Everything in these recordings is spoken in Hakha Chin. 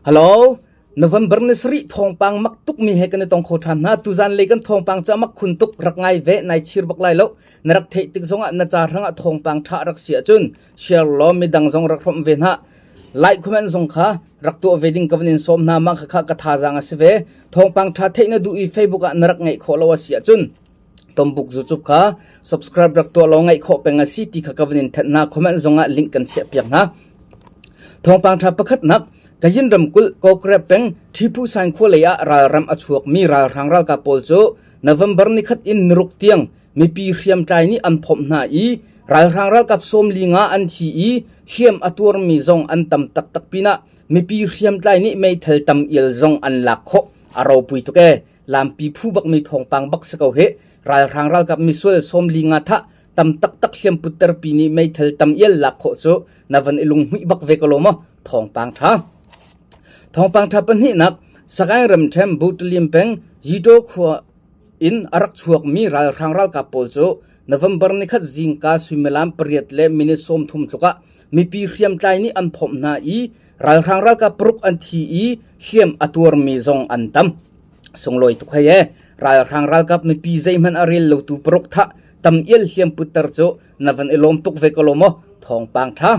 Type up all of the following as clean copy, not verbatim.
Hello, November ni sarih thawngpang mak tukmi he kan i tong kho ṭhan hna. Tuzan lei kan thawngpang cu a mak khun tuk rak ngai ve nai chir bak lai lo. Na rak theih tik zongah na ca hrangah thawngpang ṭha rak si ahcun share law midang zong rak hrawmh ve hna. Like comment zong kha rak tuah ve ding ka van in sawm hna. Mah khakha ka thazaang a si ve. Thawngpang ṭha theih na duh i Facebook ah na rak ngeih khawh lo a si ahcun Tombuk zucup kha subscribe rak tuah law ngaih khawh peng a si ti kha ka van in thanh hna. Comment zongah link kan chiah piak hna. Thawngpang ṭha pakhatnak Kayin ramkulh Kokre peng Ṭhiphu Saing khua lei ah ralram a chuakmi ralhrang ralkap pawl cu November nikhat in niruk tiang mipi hriamtlai nih an phomh hna i ralhrang ralkap 45 an thi i hliam a tuarmi zong an tam taktak pinah mipi hriamtlai nih meithal tam ial zong an lak khawh a ropui tuk ee. Lampi phu bakmi thawngpang bak si ko hi. Ralhrang ralkap misual 45 thah tam taktak hliam putter pi nih meithal tam ial lak khawh cu na van i lunghmuih bak ve ko lo maw? Thawngpang tha. Thawngpang tha pahnihnak Sagaing ramthem Butalim peng Yito khua in a rak chuakmi ralhrang ralkap pawl cu November nikhat zingka suimilam pariat le minute 30 tluk ah mipi hriamtlai nih an phomh hna i ralhrang ralkap paruk an thi i hliam a tuarmi zong an tam. Sunglawi tuk hei e. Ralhrang ralkap mipi zeihmanh a rel lotu paruk thah tam ial hliam putter cu na van i lawm tuk ve ko lo maw? Thawngpang tha.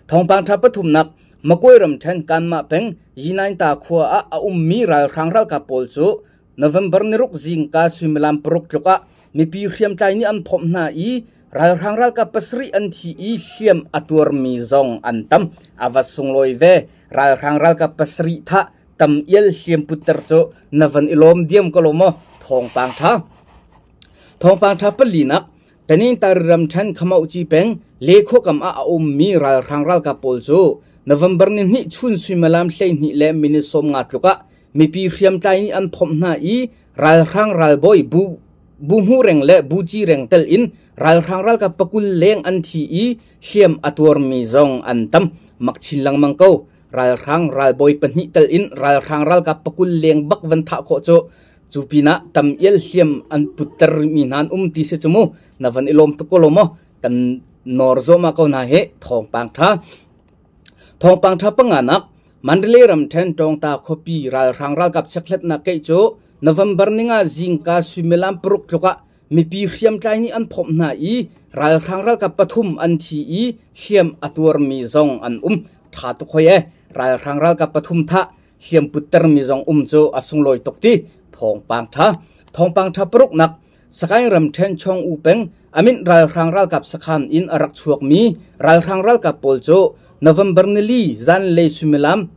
Thawngpang tha pathumnak Makoi ramthen Kanmah peng Yinainta khua ah a ummi ralhrang ralkap pawl cu November niruk zingka suimilam paruk tluk ah mipi hriamtlai nih an phomh hna i ralhrang ralkap pasarih an thi i hliam a tuarmi zong an tam. A va sunglawi ve. Ralhrang ralkap pasarih thah tam ial hliam putter cu na van i lawm diam ko lo maw? Thawngpang ṭha. Thawngpang ṭha palinak Tanintari ramṭhen Khamauci peng Lekhuakam ah a ummi ralhrang ralkap pawl cu November ni hnih chun suimilam 12 le minute 50 tluk ah mipi hriamtlai nih an phomh hna i ralhrang ralbawi bu buhmu reng le buci reng tel in ralhrang ralkap pakul leng an thi i hliam a tuarmi zong an tam mak chin lengmang ko ralhrang ralbawi pahnih tel in ralhrang ralkap pakul leng bak van thah khawh cu cu pinah tam ial hliam an putter mi hna an um ti si cu mu na van i lawm tuk ko lo maw kan nor zawma ko hna he thawngpang tha thawngpang tha panganak Mandalay ramthen Tawngta khuapi ralhrang ralkap chekhlatnak keih cu November ninga zingka suimilam paruk tluk ah mipi hriamtlai nih an phomh hna i ralhrang ralkap pathum an thi i hliam a tuarmi zong an um. Ṭha tuk hoi e. Ralhrang ralkap pathum thah hliam puttermi zong um cu a sunglawi tuk ti thawngpang ṭha. Thawngpang ṭha paruknak Sagaing ramṭhen Chong U peng Amint ralhrang ralkap sakhan in a rak chuakmi ralhrang ralkap pawl cu November nili zanlei suimilam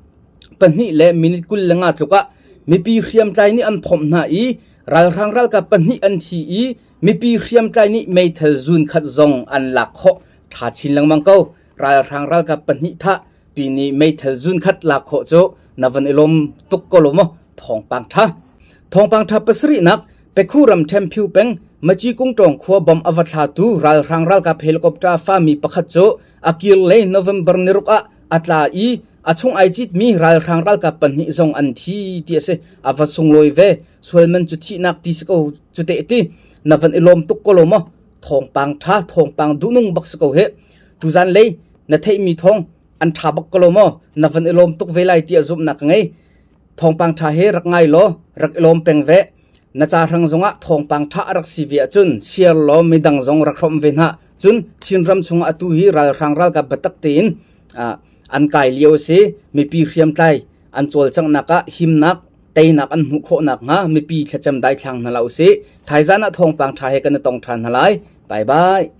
pahnih le minute 25 tluk ah mipi hriamtlai nih an phomh hna i ralhrang ralkap pahnih an thi i mipi hriamtlai nih meithal zun khat zong an lak khawh ṭha chin lengmang ko ralhrang ralkap pahnih thah pi nih meithal zun khat lak khawh cu na van i lawm tuk ko lo maw thawngpang ṭha thawngpang ṭha pasarihnak Pekhu ram Ṭhemphiu peng Maci Kungṭawng khua bom a va thlatu ralhrang ralkap helicopter fami pakhat cu a kir lei November niruk ah a tla i a chung ai citmi ralhrang ralkap pahnih zong an thi ti a si. A va sunglawi ve. Sualman cu thihnak ti si ko cu teh ti. Na van i lawm tuk ko lo maw? Thawngpang ṭha, thawngpang duhnung bak si ko hih. Tuzan lei na theihmi thawng an ṭha bak ko lo maw? Na van i lawm tuk ve lai tiah zumhnak ka ngei. Thawngpang ṭha he rak ngai law rak i lawm peng ve. Na ca hrang zongah thawngpang ṭha a rak si ve ahcun share law midang zong rak hrawmh ve hna. Cun Chinram chungah atu hi ralhrang ralkap biatak tein an kai lio a si. Mipi hriamtlai an cawlcanghnak ah himnak teinak an hmuh khawh nakhnga mipi thlacam daithlang hna hlah usih. Thaizan ah thawngpang ṭha he kan i tong ṭhan hna lai. Bye bye.